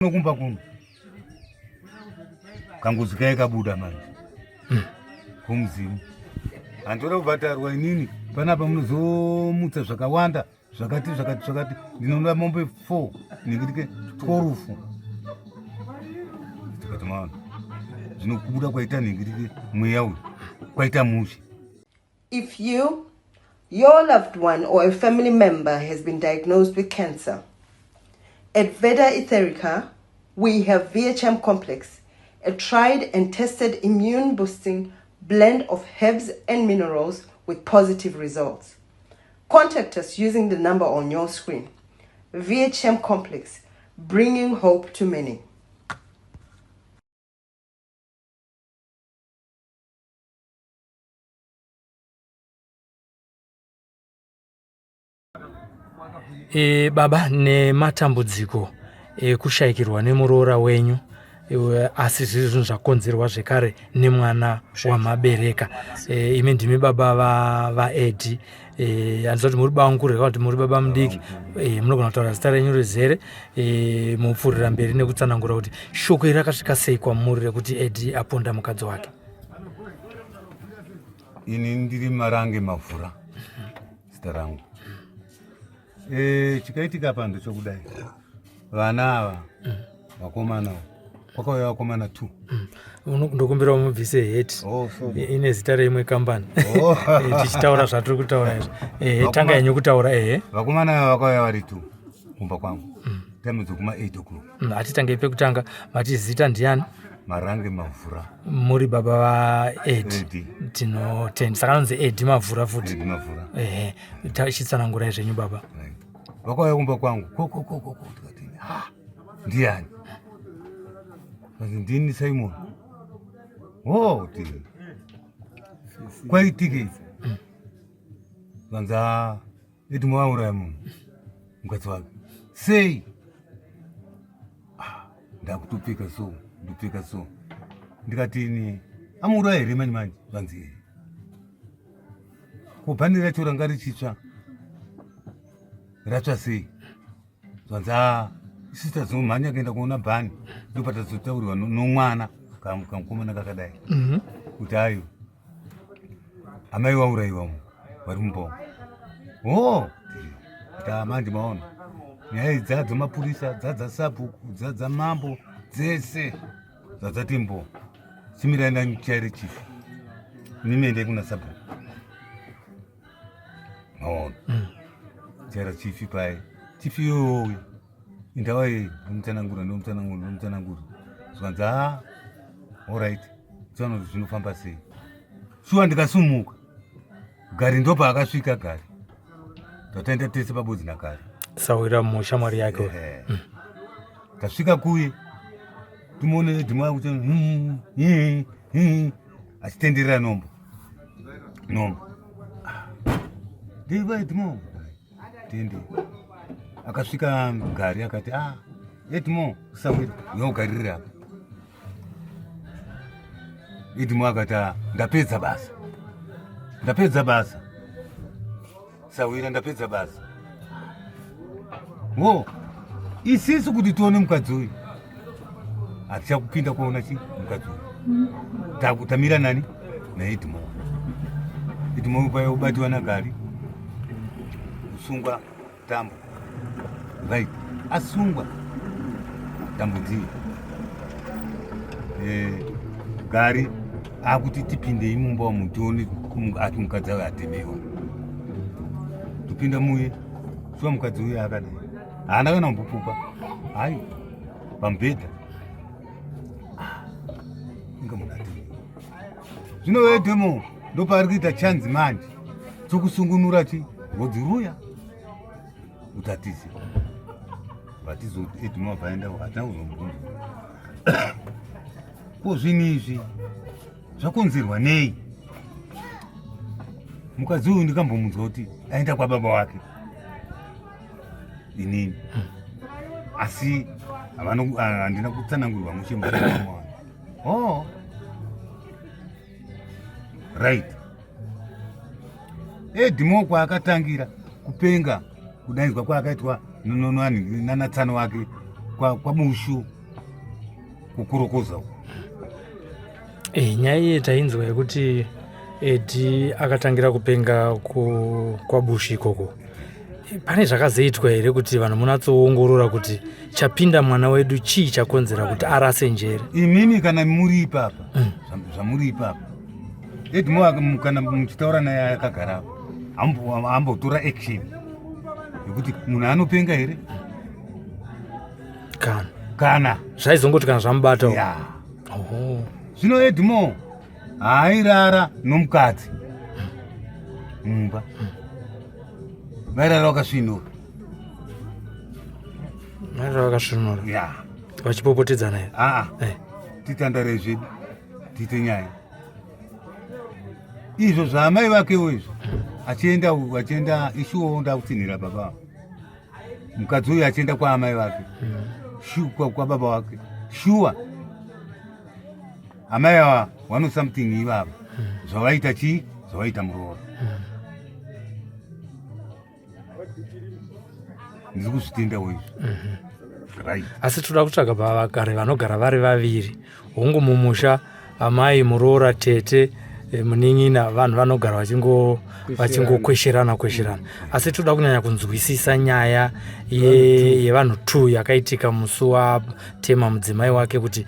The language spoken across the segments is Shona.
Kumba kuno kangozi kaye kabuda manje kumudzimu handitora kubhadharwa inini panapa munozomutsa zvakawanda zvakati zvakati zvakati ndinoda mombe 4 nekutike 12 tikati maona zvino kubuda kwaita nhingirike mweya uyu kwaita mushe. If you, your loved one or a family member has been diagnosed with cancer, at Veda Etherica, we have VHM Complex, a tried and tested immune boosting blend of herbs and minerals with positive results. Contact us using the number on your screen. VHM Complex, bringing hope to many. E, baba nematambudziko ekushayikirwa nemuroora wenyu e, asi zviri zvinhu zvakonzerwa zvekare nemwana wamabereka e, imi ndimi baba vaedi va e, handiziva kuti muri bamukuru here kana kuti muri baba mudiki e, munogona kutaura zita renyu rizere e, mopfuurira mberi nekutsanangura kuti shoko iri rakasvika sei kwamuri rekuti edi aponda mukadzi wake. Ini ndiri Marange Mavhura zita rangu. E, chikaitika apa ndechokudai vana ava vakomana kwakauya vakomana two. Ndokumbira mubvise heti. Oh, sorry. Ine zita reimwe kambani. Oh. Tichitaura zvatiri kutaura izvi. Tanga henyu kutaura ehe. Vakomana ava vakauya vari two kumba kwangu time dzokuma 8 o'clock. Hatitangei pekutanga, mati zita ndiani? Marange Mavhura. Muri baba vaEdi. Edi. Tinotenda. Saka anonzi Edi Mavhura futi. Edi Mavhura. Ehe, chitsanangurai zvenyu baba. Right. Vakauya kumba kwangu kokokokoko tikati ha ndiani? Kanzi ndini Simon. Oh, ti kwaitikei? Kanzi ha Edi mauraya munhu mukadzi wake sei? Ah, ndakutopfeka so ndopfeka so ndikati ini amuuraya here manje manje? Vanzi here ko bhandi racho ranga richitsva ratsva sei? Zvanzi a isusu tazomhanya kuenda kuona bhani ndopatazotaurirwa nomwana kamukomana kakadai kuti ayo amai vauraiwa mu vari mumba umu. Oh, manje maona nyaya idzi dzadza mapurisa dzadza sabhuku dzadza mambo dzese dzadzati mbo chimirai ndachaire chief nimende kuna sabhuku maona chaira chief paye chief iyoyo indawa iyi ndomutsanangura ndomutsanangura ndomutsanangura zvikanzi a alright tiona kuti zvinofamba sei. Shuwa ndikasumuka gari ndopaakasvika gari tataenda tese pabodzi nagari sawira mushamwari yake uyu. Ehe. Tasvika kuye timuone edhima kuti achitenderera nombo nombo ndeiva edhimo tende akasvika gari akati ah edmo sawira unogaririra apa Edmo akati ah, ndapedza basa ndapedza basa sawira ndapedza basa wo isisu kuti tione mukadzi uyu hatichakupinda kuona chi mukadzi uyu tamira nani naEdmo. Edmo paya ubatiwa nagari kusungwa tambo right asungwa tambo dziye gari akuti tipindei mumba umu tione ati mukadzi ayo atemewa topinda muye shuwa mukadzi uyo akadai haana kana kumbopupa hayi pamubhedha inga munhu atemewa zvino wedemo ndopaari kuita chanzi manje chokusungunura chi rwodzi ruya kuti atize vatizoedmo vaenda hatina kuzomubvunza ko zvinhu izvi zvakonzerwa nei mukadzi uyu ndikambomunzwa kuti aenda kwababa wake inini asi handina kutsanangurirwa mushe mushe. Oh right Edmo kwaakatangira kupenga kudaidzwa kwaakaitwa nanatsano wake kwaBushu kukorokoza uko. Eh, nyaya iye tainzwa yekuti Edi akatangira kupenga kwaBushu ikoko. Pane zvakazoitwa here kuti vanhu munatsoongorora kuti chapinda mwana wedu chii chakonzera kuti arase njere? Imimi kana muri ipapa, zvamuri ipapa, Edmo kana muchitaura naye akagara apa, ambotora action yekuti munhu anopenga here? Kana kana zvaizongoti kana zvamubata. Ya. Zvino Edmo haairara nomukadzi mumba, vairara vakasvinura. Vairara vakasvinura. Ya. Vachipopotedzana here? Aa, titandare zvedu, tiite nyaya. Izvo zvaamai vakewo izvo, achienda achienda ishuwo ndakutsinhira baba, mukadzi uyu achienda kwaamai vake, kwababa wake. Shuwa amai ava vano something ivava, zvavaita chii, zvavaita muroora. Ndiri kuzvitendawo izvi, right? Asi toda kutsvaga pavagari vanogara vari vaviri, hongu, mumusha, amai, muroora, tete, munin'ina, vanhu vanogara vachingokwesherana kwesherana. Asi toda kunyanya kunzwisisa nyaya yevanhu two yakaitika musi watema mudzimai wake, kuti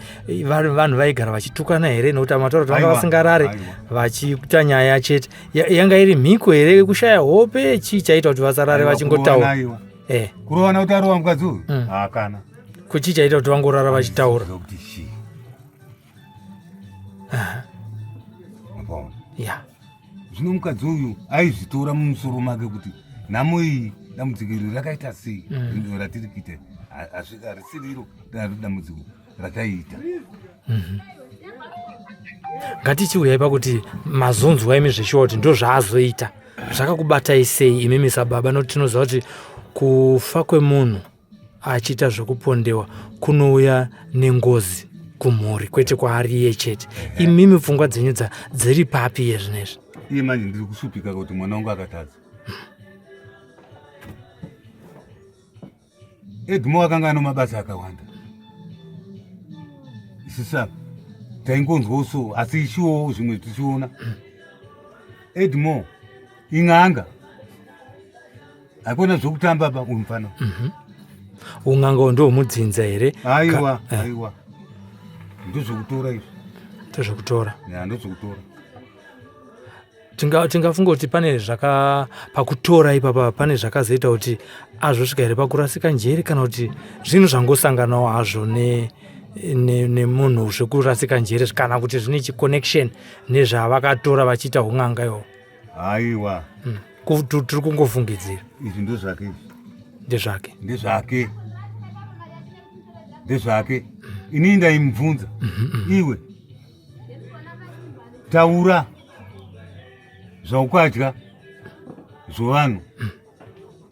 vanhu vaigara vachitukana here? Nokuti amataura kuti vanga vasingarare, vachiita nyaya chete. Yanga iri mhiko here, kushaya hope? Chii chaita kuti vasarare vachingotaura? Kurovana, kuti arova mukadzi uyu? Hakana. Kuchii chaita kuti vangorara vachitaura? Kuti chii? Mapaona? Ya. Zvino mukadzi uyu aizvitora mumusoro make kuti nhamo iyi, dambudziko iri rakaita sei, ratiri kuita harisiriro dambudziko rataiita. Ngatichiuyai pakuti mazonzwa imi zveshuwa kuti ndo zvaazoita. Zvakakubatai sei imimi sababa? Nokuti tinoziva kuti kufa kwemunhu achiita zvekupondewa kunouya nengozi kumhuri, kwete kwaari iye chete. Imimi pfungwa dzenyu dziri papi iye zvinezvi? Iye manje ndiri kusupika kuti mwana wangu akatadza. Edmo akanga ano mabasa akawanda. Isusu apa taingonzwawo so, asi ishuwowo zvimwe tichiona Edmo in'anga, haikona zvokutamba pa uyu mufana. Un'anga ndohwemudzinza here? Aiwa. Aiwa, ndozvokutora izvi. Ndozvekutora. Ya, ndozvokutora. Tingafunga kuti pane zvaka pakutora ipapa, pane zvakazoita kuti azosvika here pakurasika njere, kana kuti zvinhu zvangosanganawo hazvo nemunhu zvekurasika njere, kana kuti zvine chiconnection nezvavakatora vachiita un'anga iwo? Aiwa. Tiri kungofungidzira. Izvi ndozvake izvi. Ndezvake. Ndezvake, ndezvake. Inini ndaimubvunza, iwe taura zvaukadya zvovanhu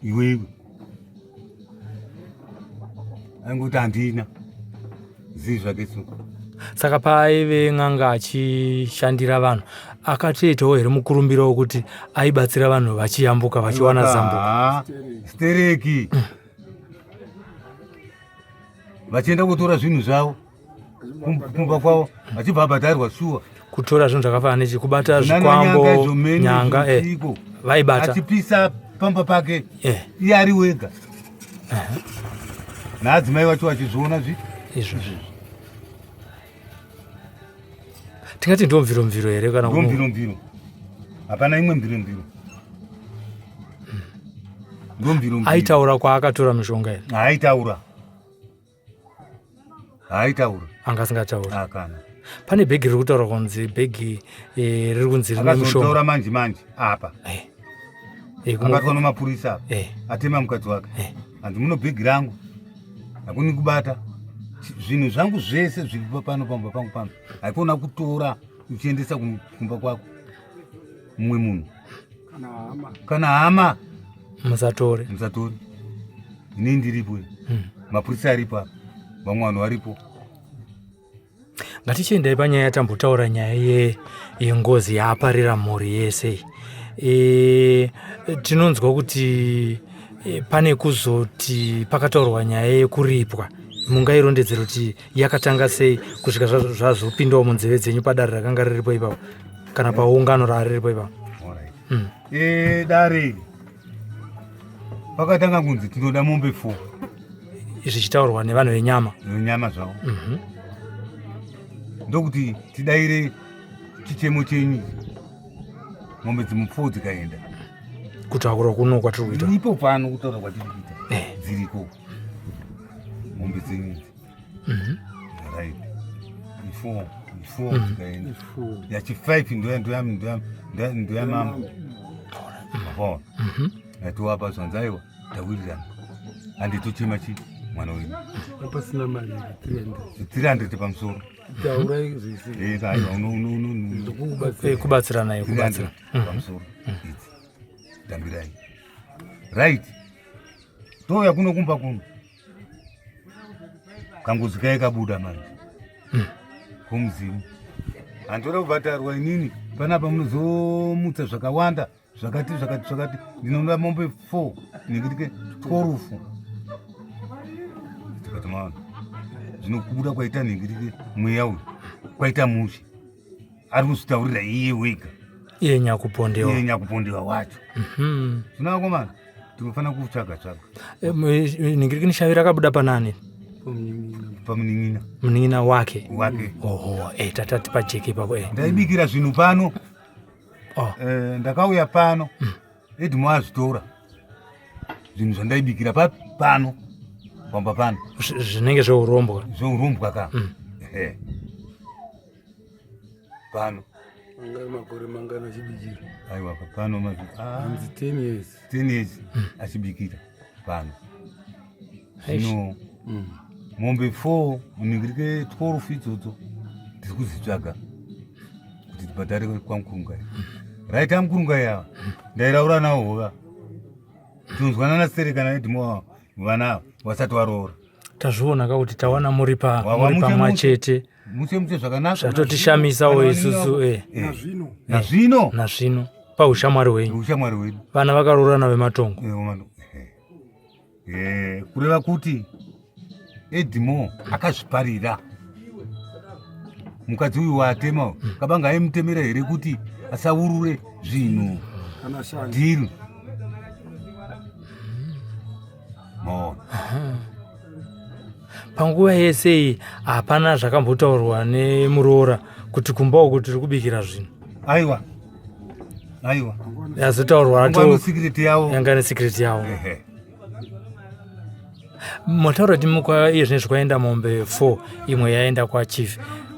iwewe. Aingoti handina zii zvake so. Saka paaive n'anga achishandira vanhu, akatoitawo here mukurumbiro wekuti aibatsira vanhu vachiyambuka, vachiwana zambuko? Ah, stereki. Vachienda kutora zvinhu zvavo kumba kwavo, vachibva abhadharwa shuwa. Kutora zvinhu zvakafanana nechi kubata zvikwambo, nyanga, vaibata? Achipisa pamba pake, iye ari wega naadzimai vacho vachizviona zvi Izvo tingati ndo mviro mviro here kana? Ndo mviro mviro, hapana imwe mviro mviro, ndo mviro mviro. Aitaura kwaakatora mishonga here? Haaitaura, haaitaura. Anga asingatauri? Akana. Pane bhegi riri kutaura kunzi bhegi riri kunzi rine mishonga. Akazotaura manje manje apa. Abatwa nomapurisa apa, atema mukadzi wake. Hanzi muno bhegi rangu, hakuni kubata zvinhu zvangu zvese zviri pano pamba pangu pano, haikona kutora uchiendesa kumba kwako, mumwe munhu kana hama. Musatore. Musatore, inini ndiripo, mapurisa aripo apa, vamwe vanhu varipo. Ngatichiendai panyaya yatambotaura, nyaya yengozi yaaparira mhuri yese. Tinonzwa kuti pane kuzoti pakataurwa nyaya yekuripwa. Mungairondedzera kuti yakatanga sei kusvika zvazopindawo munzeve dzenyu padare rakanga riripo ipapo kana paungano raariripo ipapo? E, dare iri pakatanga kunzi tinoda mombe 4, zvichitaurwa nevanhu venyama. Venyama zvavo. Ndokuti tidaire chichemo chenyu, mombe dzimupfuwo dzikaenda. Kutaura kuno kwatiri kuita. Ipo pano kutaura kwatiri kuita. Dziriko mombe dzenyu idzi. Right, i4, i4 dzikaenda, yachi 5 ndoya mambo mapona. Yatiwapa zvanzaiwa, tawirirana, handi tochema chi mwana wenyu. Pasina mari 300. 300 pamusoro. Taurai zvese. Eh, aiwa, uno Ndikukubatsira. Kubatsirana, kubatsira. 300 pamusoro idzi, tambirai. Right, touya kuno kumba kuno, kangozi kai kabuda manje kumuzimu. Handitora kubhatarwa inini panapa, munozomutsa zvakawanda, zvakati zvakati zvakati. Ndinoda mombe 4 nekutike 12. Tikati maona, zvino kubuda kwaita nhingirike mweya uyu kwaita mushe, ari kuzvitaurira iye wega. Iye nyakupondewa. Iye nyakupondewa wacho. Zvino akomana, tinofanira kutsvaga tsvaga. Nhingirikini shavi rakabuda panani? Pamunin'ina. Munin'ina wake. Wake. Oho, tatati pajeke ipapo. Ndaibikira zvinhu pano. Oh. Ndakauya pano, Edmo azvitora zvinhu zvandaibikira papi pano pamba pano. Zvinenge zveurombwa. Zveurombwa ka. Ehe. Pano. Anga makore mangana achibikira? Aiwa, pano mazi Hanzi 10 years. 10 years achibikira pano. Zvino mombe 4 muningirike 12 idzodzo tiri kudzitsvaga kuti tibhadhare kwamukurungai. Right, amukurungai ava ndairaura nawo hova, tinonzwanana sere kana Edmo, vana ava vasati varoora. Tazviona ka kuti tawana muri Wawa muri mushe pamwe mushe. chete. Mushe mushe zvakanaka. Zvatotishamisawo Kana isusu. vanini Nazvino. Nazvino. Nazvino paushamwari hwenyu. Ushamwari hwedu. Vana vakaroorana vematongo. Kureva kuti Edmo akazviparira mukadzi uyu waatema uyu. Kabanga aimutemera here kuti asaurure zvinhu? Kana shanje. Dhiri maona. Panguva yese iyi hapana zvakambotaurwa nemuroora kuti kumba uku tiri kubikira zvinhu? Aiwa, aiwa. Yazotaurwa Nguva secret yavo. Yanga nesecret yavo. Ehe. Mataura kuti iye zvinezvi kwaenda mombe 4, imwe yaenda kwachief.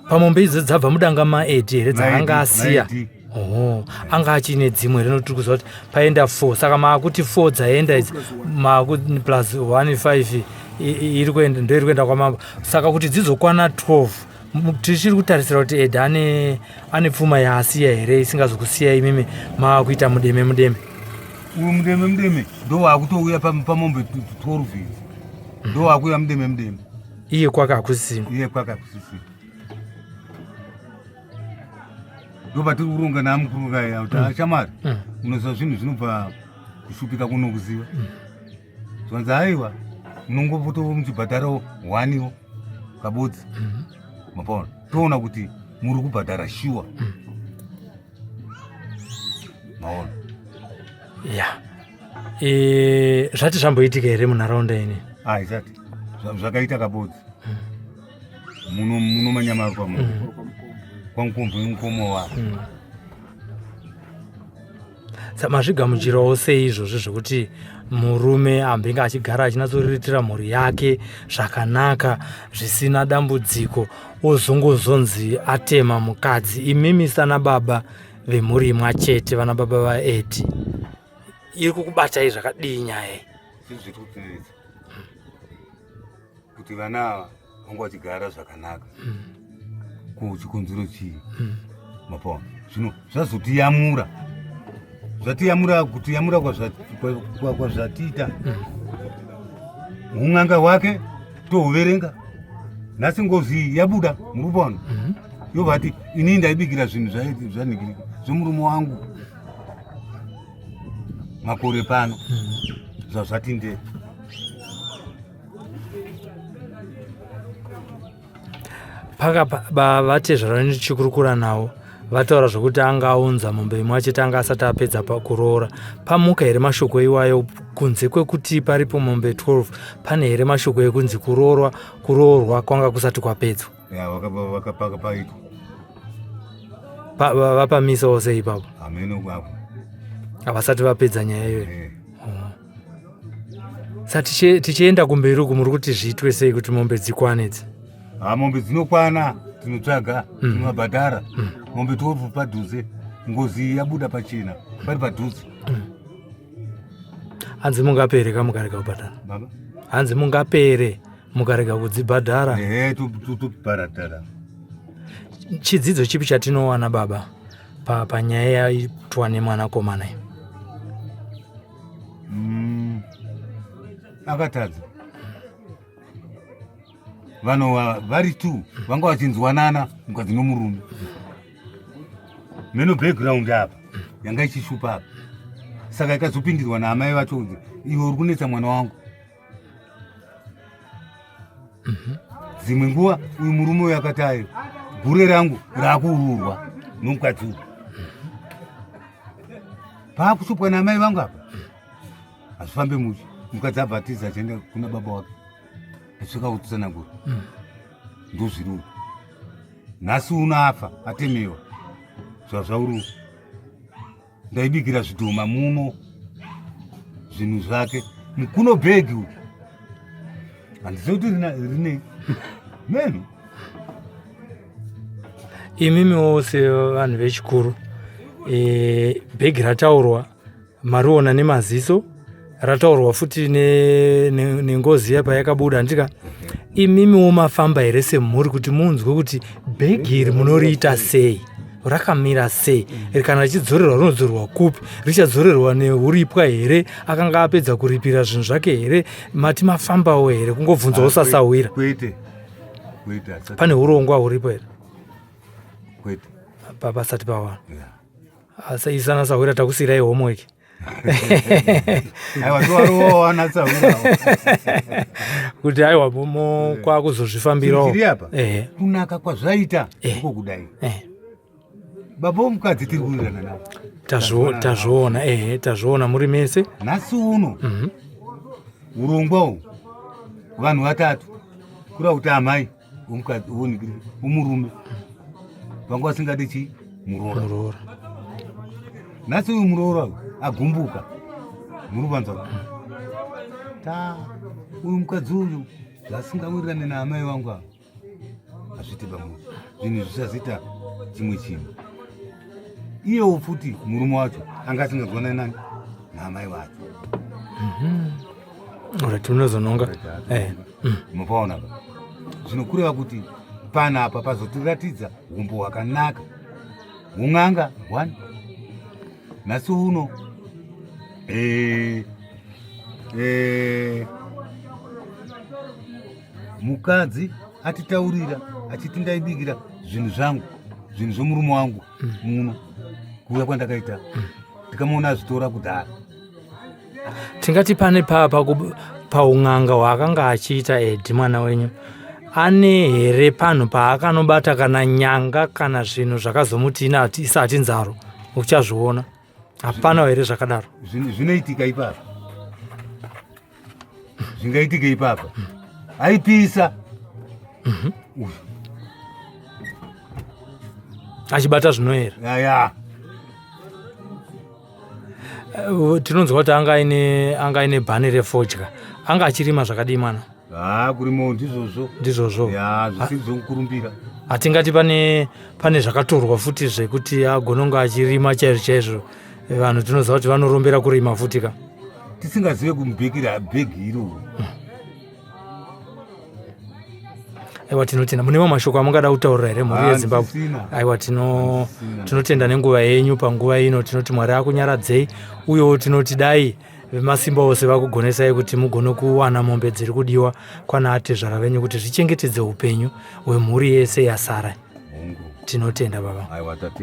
Pamombe idzo dzabva mudanga maedi here dzaanga asiya? Maedi. Oho, anga achine dzimwe rino? Tiri kuziva kuti paenda 4, saka maakuti 4 dzaenda idzi, maaku plus 1 5 iri kuenda, ndo iri kuenda kwamambo. Saka kuti dzizokwana 12, tichiri kutarisira kuti Ed ane pfuma yaasiya here isingazokusiya imimi maakuita mudeme mudeme? Uyu mudeme mudeme ndo wakutouya pamombe 12 idzi, ndo wakuuya mudeme mudeme. Iye kwake hakusisina. Iye kwake hakusisina. Ndo patiri kuronga namukurunga kuti ashamwari, unoziva zvinhu zvinobva kushupika kuno kuziva. Zvanzi aiwa, munongopoto muchibhadharawo hwaniwo kabodzi, mapaona, toona kuti muri kubhadhara shuwa, maona. Ya, zvati zvamboitika here munharaunda ini? Haisati zvakaita kabodzi muno muno manyamarupa muno kwamukombo mukomo wavo. Mazvigamuchirawo sei izvozvo zvekuti murume ambenge achigara achinyatsoriritira mhuri yake zvakanaka zvisina dambudziko, ozongozonzi atema mukadzi? Imimi sana baba vemhuri imwe chete, vana baba vaEdi, iri kukubatai zvakadii nyaya iyi? Zvinhu zviri kutinetsa kuti vana ava vanga vachigara zvakanaka, ko chikonzero chii? Mapaona, zvino zvazotiyamura, zvatiyamura, kutiyamura kwazvatiita un'anga hwake tohuverenga. Nhasi ngozi yabuda, muri kupaona, yobva ati inini ndaibikira zvinhu zvanhikirika zvemurume wangu makore pano, zvazvati nde. Paka vatezvara ndichikurukura navo vataura zvokuti anga aunza mombe imwe achete anga asati apedza pakuroora. Pamuka here mashoko iwayo kunze kwekuti paripo mombe 12 pane here mashoko ekunzi kuroorwa kuroorwa kwanga kusati kwapedzwa? Ya, vakapaka paitwa. Vapamisawo sei ipapo? Hameno kwako. Havasati vapedza nyaya iyoyo. Eh. Sa tichienda kumberi uku muri kuti zviitwe sei kuti mombe dzikwane idzi? Ha, mombe dzinokwana, tinotsvaga, tinovabhadhara. Mombe 12 padhuze, ngozi yabuda pachena pari padhuze. Hanzi mungapere ka mukarega kubhadhara? Baba. Hanzi mungapere mukarega kudzibhadhara? Ehe, tobhadhara. Chidzidzo chipi chatinowana baba panyaya yaitwa nemwanakomana iyi? Akatadza. Vanhu vari two vanga vachinzwanana, mukadzi nomurume. Meno background apa yanga ichishupa apa, saka ikazopindirwa naamai vacho kunzi iwe uri kunetsa mwana wangu. Dzimwe nguva uyu murume uyu akati ayo gure rangu raakuururwa nomukadzi uyu, paakushupwa naamai vangu apa hazvifambe mushe. Mukadzi abva atiza achienda kuna baba wake, achisvika kutsanangura ndozviri uku. Nhasi uno afa atemewa zvazvauri. Ndaibikira zvidhoma muno, zvinhu zvake mukuno, bhegi uku handizivi kuti rinei meno. Imimiwo sevanhu vechikuru, bhegi rataurwa mariona nemaziso, rataurwa futi nengozi iya payakabuda, handika? Imimiwo mafamba here semhuri kuti munzwe kuti bhegi iri munoriita sei, rakamira sei? Kana richidzorerwa rinodzorerwa kupi? Richadzorerwa neuripwa here? Akanga apedza kuripira zvinhu zvake here? Mati mafambawo here kungobvunzawo sasahwira? Kwete, kwete, hasati. Pane urongwa huripo here? Kwete. Pasati pawana. Yeah. Asi isana sahwira takusiyirai homework. Aiwa, towarowana sahwirawo. Kuti aiwa, kwakuzozvifambirawo. Chiri apa, Ehe. kunaka kwazvaita ndiko kudai. Baba womukadzi tiri kuwirirana navo. Tazviona, ehe, tazviona muri mese. Nhasi uno urongwa uhu vanhu vatatu, kureva kuti amai womukadzi, womurume vanga vasingadi chi muroora. Muroora. Nhasi uyu muroora uyu agumbuka, muri kuvanzwa ta uyu mukadzi uyu zvasingawirirane naamai vangu ava hazviiti pamwe, zvinhu zvichazoita chimwe chinhu. Iyewo futi murume wacho anga asinganzwanani nani naamai vacho. Alright, unozononga. Mupaona pa zvinokureva kuti panapa pazotiratidza umbo hwakanaka hun'anga one. Nhasi uno mukadzi atitaurira achiti ndaibikira zvinhu zvangu, zvinhu zvomurume wangu muno, kuuya kwandakaita ndikamuona azvitora kudhara. Tingati pane paun'anga hwaakanga achiita Edi mwana wenyu, ane here panhu paakanobata kana nyanga kana zvinhu zvakazomuti ina isati nzaro uchazviona? Hapana here zvakadaro? Zvinoitika ipapa, zvingaitika ipapa, aipisa uyu. Achibata zvinoera? Yaya. Tinonzwa kuti anga aine bhani refodya, anga achirima zvakadii mwana? Ha, kurimo ndizvozvo. Ndizvozvo. Ya, zvisiri zvokukurumbira. Hatingati pane zvakatorwa futi zvekuti agone kunge achirima chaizvo chaizvo? Vanhu tinoziva kuti vanorombera kurima futi ka. Tisingazive kumubhekera bhegi iroro. Aiwa, tinotenda. Mune mamwe mashoko amungada kutaurira here mhuri yeZimbabwe? Handisisina. Aiwa, Handisisina. tinotenda nenguva yenyu panguva ino. Tinoti Mwari akunyaradzei, uyewo tinoti dai vemasimba ose vakugonesai kuti mugone kuwana mombe dziri kudiwa kwana atezvara venyu kuti zvichengetedze upenyu hwemhuri yese yasara. Hongu. Tinotenda baba. Aiwa, tatenda.